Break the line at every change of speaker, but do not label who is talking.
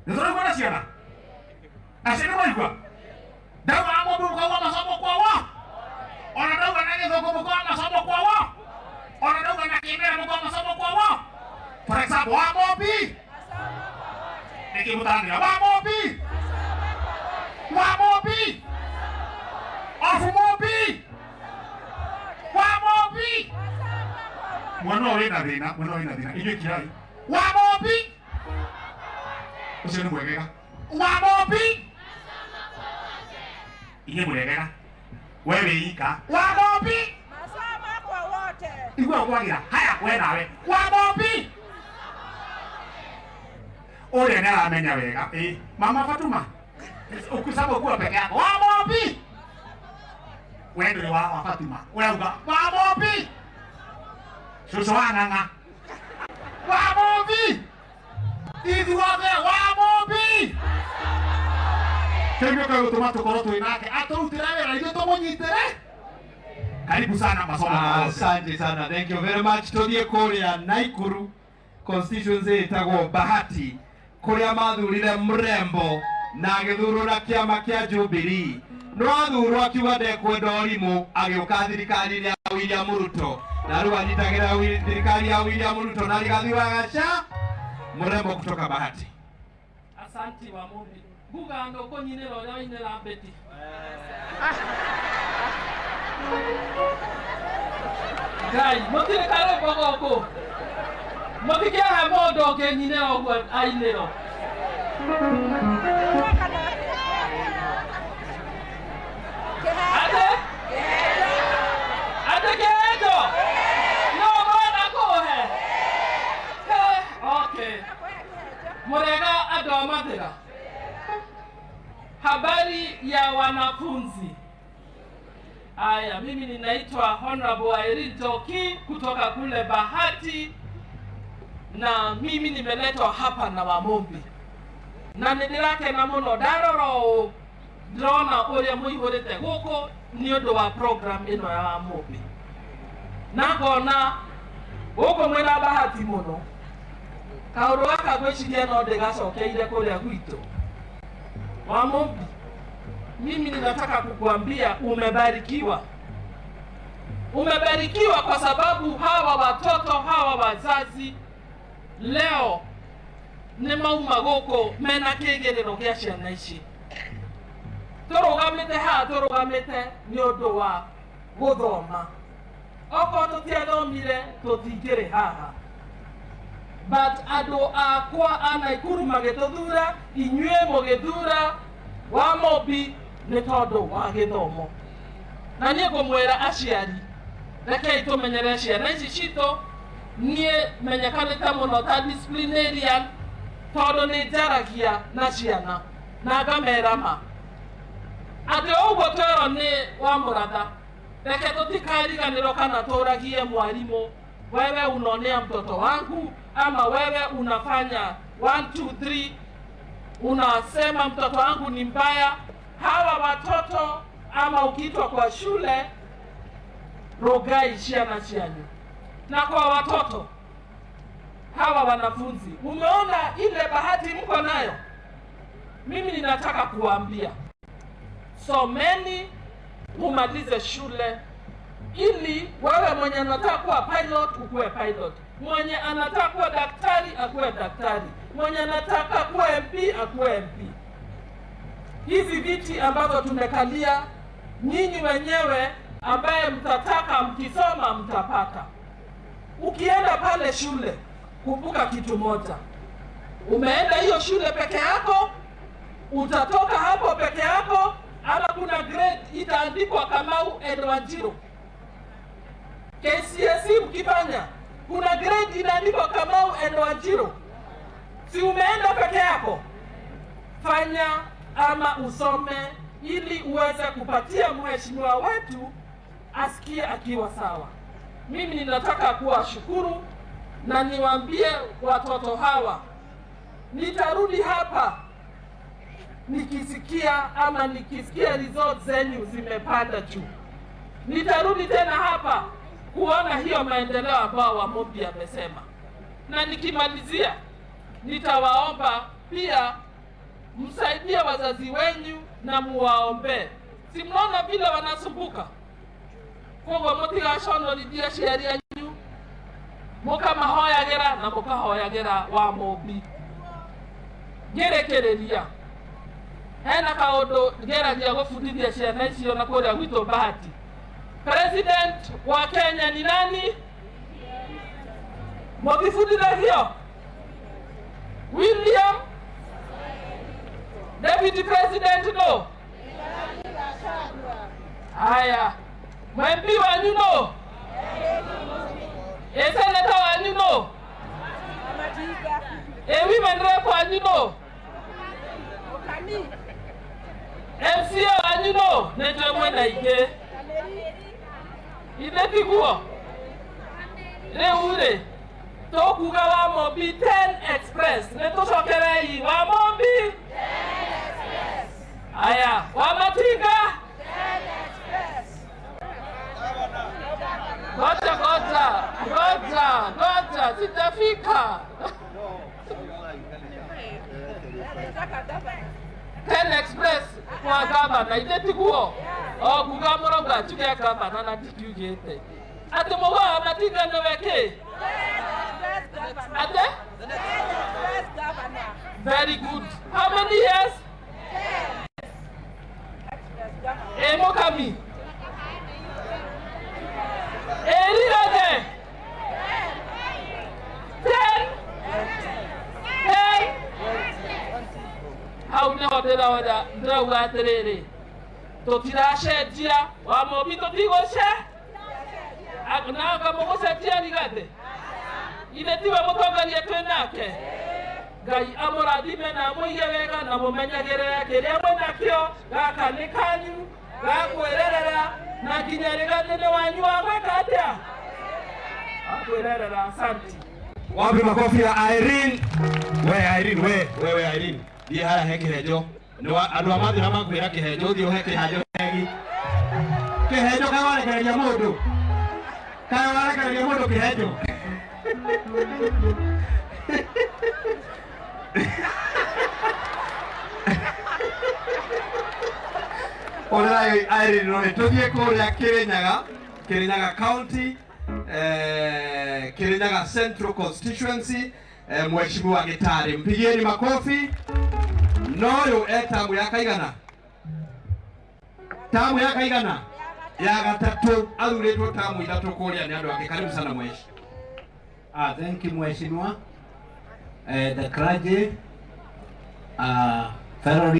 Nĩ tũraigua na ciana acio nĩ mwaigua ndauga Wamũmbi mũkauga masomo kwa wa ona ndauga na gĩthũngũ mũkauga masomo kwa wa ona ndauga na kĩmera mũkauga masomo kwa wa. For example, Wamũmbi nĩkĩ mũtaranĩra Wamũmbi Wamũmbi of Mũmbi Wamũmbi mwana ũyũ wĩna thĩna, mwana ũyũ wĩna thĩna, inyuĩ kirai. Wamũmbi ũcio nĩ mwegega. Wamũmbi inyuĩ mũregega, we wĩ ika. Wamũmbi
Masomo kwa wote.
Igua kwagira haya, we nawe Wamũmbi ũrĩa nĩ aramenya wega. Ĩ mama Fatuma, ukisema kuwa peke yako Wamũmbi, we ndũrĩ wa Fatuma, ũrauga Wamũmbi cũcũ wa ng'ang'a Wamũmbi ithuothe Wamũmbi kĩu nĩkĩo gĩgũtũma tũkorwo twĩ nake atũrutĩre wĩra ithuĩ tũmũnyitĩre. Karibu sana masomo kwa wote.
Asante sana, thank you very much. Tuthie kuria Naikuru constituency ĩtagwo Bahati kuria mathurire mrembo na agĩthurwo na kĩama kĩa Jubilee. No athurwo akiuga ndekwenda ũrimũ, agĩũka thirikari-inĩ ya William Ruto na rĩu anyitagĩrĩra thirikari ya William Ruto na Rigathi wa Gachagua. Mrembo kutoka Bahati.
Asanti wa Mumbi. Nguga andũ kũnyinĩra ũrĩa wainĩra Betty. Ngai, mũtirĩ karwĩmbo gũkũ. Mũtikĩahe mũndũ ũngĩnyinĩra ũguo ainĩrwo. Atĩ? Atĩ kĩhenjo? No mwenda kũhe? Okay. Mũrega andũ a Mathĩra. Habari ya wanafunzi. Aya, mimi ninaitwa Honorable Irene Toki kutoka kule Bahati, na mimi nimeletwa hapa na Wamũmbi na nĩ ndĩrakena mũno ndarora ũũ ndĩrona ũrĩa mũihũrĩte gũkũ nĩ ũndũ wa program ĩno ya Wamũmbi, na ngona gũkũ mwĩna bahati mũno. Kaũndũ gaka ngwĩciria no ndĩgacokeire kũrĩa gwitũ. Wamũmbi, mimi ninataka kukuambia umebarikiwa. Umebarikiwa kwa sababu hawa watoto hawa wazazi leo nĩ mauma gũkũ mena kĩgĩrĩro gĩa ciana ici. Tũrũgamĩte haha, tũrũgamĩte nĩ ũndũ wa gũthoma. Okorwo tũtiathomire tũtingĩrĩ haha, but andũ akwa a Naikuru magĩtũthura, inyuĩ mũgĩthura Wamũmbi nĩ tondũ wa gĩthomo. Na niĩ ngũmwĩra aciari, rekei tũmenyerere ciana ici citũ. Niĩ menyekanĩte mũno ta disciplinarian tondũ nĩ njaragia na ciana na ngamera ma atĩ ũguo twerwo nĩ wa mũratha. Reke tũtikariganĩrwo kana tũragie mwarimũ, wewe unaonea mtoto wangu ama wewe unafanya 1 2 3, unasema mtoto wangu ni mbaya. Hawa watoto ama ukiitwa kwa shule, rogai ciana cianyu. Na kwa watoto hawa wanafunzi, umeona ile bahati mko nayo. Mimi ninataka kuwaambia someni mumalize shule, ili wewe mwenye anataka kuwa pilot ukuwe pilot, mwenye anataka kuwa daktari akuwe daktari, mwenye anataka kuwa MP akuwe MP. Hizi viti ambazo tumekalia, nyinyi wenyewe ambaye mtataka mkisoma mtapata. Ukienda pale shule, kumbuka kitu moja, umeenda hiyo shule peke yako, utatoka hapo peke yako, ama kuna grade itaandikwa Kamau and Wanjiru. KCSE mkifanya, kuna grade inaandikwa Kamau and Wanjiru. Si umeenda peke yako? Fanya ama usome ili uweze kupatia mheshimiwa wetu asikie akiwa sawa. Mimi ninataka kuwashukuru na niwaambie watoto hawa, nitarudi hapa nikisikia ama nikisikia results zenyu zimepanda juu. Nitarudi tena hapa kuona hiyo maendeleo ambao Wamumbi amesema. Na nikimalizia, nitawaomba pia Msaidie wazazi wenyu na muwaombe. Si mnaona vile wanasumbuka? Koguo mutigaconorithie aciari anyu, mukamahoyagira na mukahoyagira wa Mũmbi. Ngĩrĩkĩrĩria, hena kaũndũ ngeragia gũbundithia ciana icio na kũrĩa gwitũ Bahati. President wa Kenya ni nani? Mũtibundithagio? William. Deputy President no? Haya, MP wanyu no? E senator wanyu no? E women rep wanyu no? MCA wanyu no? Nĩnjũĩ mwĩna ingĩ. Ithe tiguo? Rĩu rĩ, tũkuga wa Mũmbi 10 Express. Nĩ tũcokerei wa Mũmbi? Aya, wa Matinga? Ngoja, ngoja, ngoja, ngoja, sijafika. 10 Express kwa gavana, ithe tiguo? O kuga mũrauga njuge gavana na ndikiugĩte. Atĩ mũgwa wa Matinga nĩwe kĩ? Ate? Very good. How many years? E Mukami. E Rirage. 10. 10. Hau nĩho ndĩrauga atĩrĩrĩ, tũtiracenjia wa Mũmbi, tũtigũce na anga mũgũcenjia Rigathĩ, ithe tiwe mũtongoria twĩ nake. Ngai amũrathime na amũige wega na mũmenyagĩrĩre kĩrĩa mwĩnakĩo. Gaka nĩ kanyu ga kwĩrerera na nginya Rigathĩ nĩ wanyu wa gwĩka atĩa? Wa kwĩrerera. Asante.
Wapi makofi ya Irene? We Irene, we wewe Irene. Thiĩ harĩa he kĩhenjo. Andũ a Mathĩra makwĩra kĩhenjo, ũthiĩ ũhe kĩhanjo hegi. Kĩhenjo kaĩ warekereria mũndũ? Kaĩ warekereria mũndũ kĩhenjo? Ũrĩrai Irene rũhĩ. Tũthiĩ kũrĩa Kirinyaga, Kirinyaga County, Kirinyaga Central Constituency, Mheshimiwa Gitari. Mpigieni makofi. Noyo e tamu ya kaigana? Tamu ya kaigana? Ya gatatu. Athuritwo tamu ithatũ kũrĩa nĩ andũ ake. Karibu sana mweshi.
Thank you Mheshimiwa. The clergy, fellow